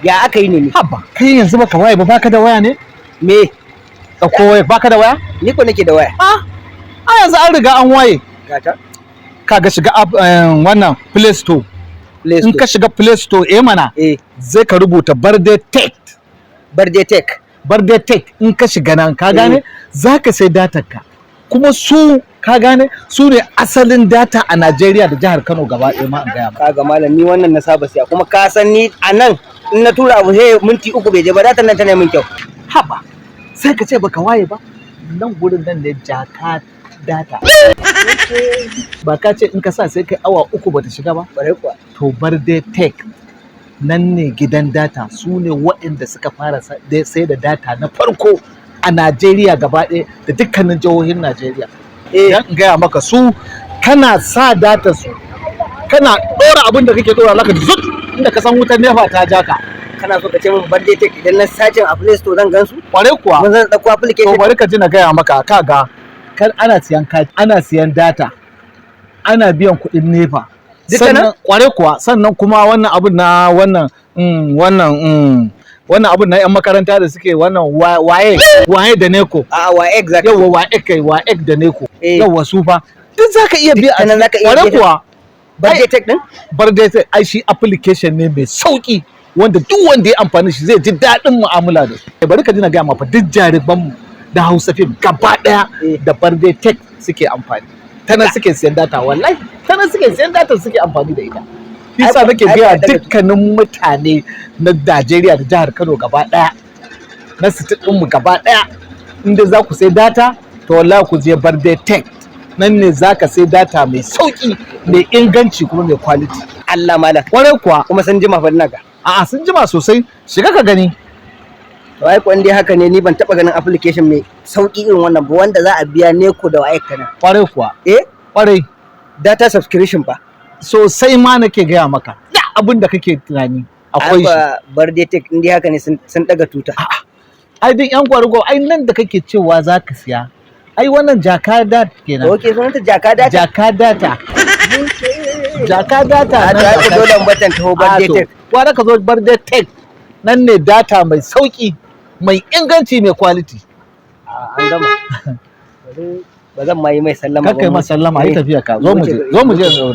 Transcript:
Ya aka yi ne ni? Haba, kai yanzu baka waye ba, baka da waya ne? Me? Ɗauko waya, baka da waya? Ni ko nake da waya. Ah, a yanzu an riga an waye. Gata. Kaga, shiga app, wannan Play Store. Play In Store. ka shiga Play Store, eh mana, zai ka rubuta Barde Tech. Barde Tech. Barde Tech, in ka shiga nan, ka gane, za ka sai datar ka. Kuma su, ka gane, su ne asalin data a Najeriya da jihar Kano gaba ɗaya ma, in gaya ma. Kaga malam, ni wannan na saba siya, kuma ka san ni a nan in na tura abu sai minti 3 bai je ba. Datan nan tana min kyau. Haba, sai ka ce baka waye ba. Nan gurin nan ne Jaka Data. Ba ka ce in ka sa sai kai awa 3 bata shiga ba? Bare kuwa. To, Barde Tech nan ne gidan data. Su ne waɗanda suka fara sai da data na farko a Najeriya gaba ɗaya da dukkanin jihohin Najeriya. Dan in gaya maka, su kana sa data su, kana ɗora abin da kake ɗora, zaka ji zut, inda ka san wutar NEPA ta ja ka. Kana so ka ce min Barde Tech, idan na searching a Play Store zan gansu? Kware kuwa. Mun zan dauko To, application. bari ka ji na gaya maka. Kaga, kan ana siyan kati, ana siyan data, ana biyan kuɗin NEPA. Duka nan? Sannan kware kuwa, sannan kuma wannan abun na wannan wannan wannan abun na yan makaranta da suke wannan waye waye da NECO. A'a, wa exact. Yawwa, waye kai, waye da NECO. Yawwa, su fa duk zaka iya biya. Duk ta nan zaka iya Kware biya. kuwa. Barde Tech din? Barde Tech ai shi application ne mai sauki wanda duk wanda ya amfani shi zai ji daɗin mu'amala da su. Bari ka ji na gaya ma fa, duk jaruman mu da Hausa Film gaba ɗaya da Barde Tech suke amfani. Ta nan suke siyan data, wallahi ta nan suke siyan data suke amfani da ita. Yasa nake Ai gaya ba daga- dukkanin mutane na Najeriya da jihar Kano gaba ɗaya, na state ɗinmu gaba ɗaya, inda za ku sai data, to wallahi ku je Barde Tech. Nan ne za ka sai data mai sauki, mai inganci, kuma mai quality. Allah malam. Kwarai kuwa. Kuma sun jima fa ina ga. A'a, sun jima sosai, shiga ka gani. To ai ko in dai haka ne, ni ban taba ganin application mai sauki irin wannan ba wanda za a biya NECO da WAEC ta nan. Kwarai kuwa. Eh? Kwarai. Data subscription fa. Sosai ma nake gaya maka, da abin da kake tunani akwai shi. Ai Barde Tech in dai haka ne sun daga tuta. Ai duk yan gwargwaro, ai nan da kake cewa za ka siya, ai wannan Jaka Data kenan. Okay, sunanta Jaka Data. Jaka Data, Jaka Data. A Nan to ai ko Jaka. Dole in batan taho Barde A to, Tech. Gwara ka zo Barde Tech, nan ne data mai sauki, mai inganci, mai quality. A an gama. Ba zan ma yi mai sallama. Kakkai ba. ma sallama, yi tafiya ka. Zo mu je, zo mu je.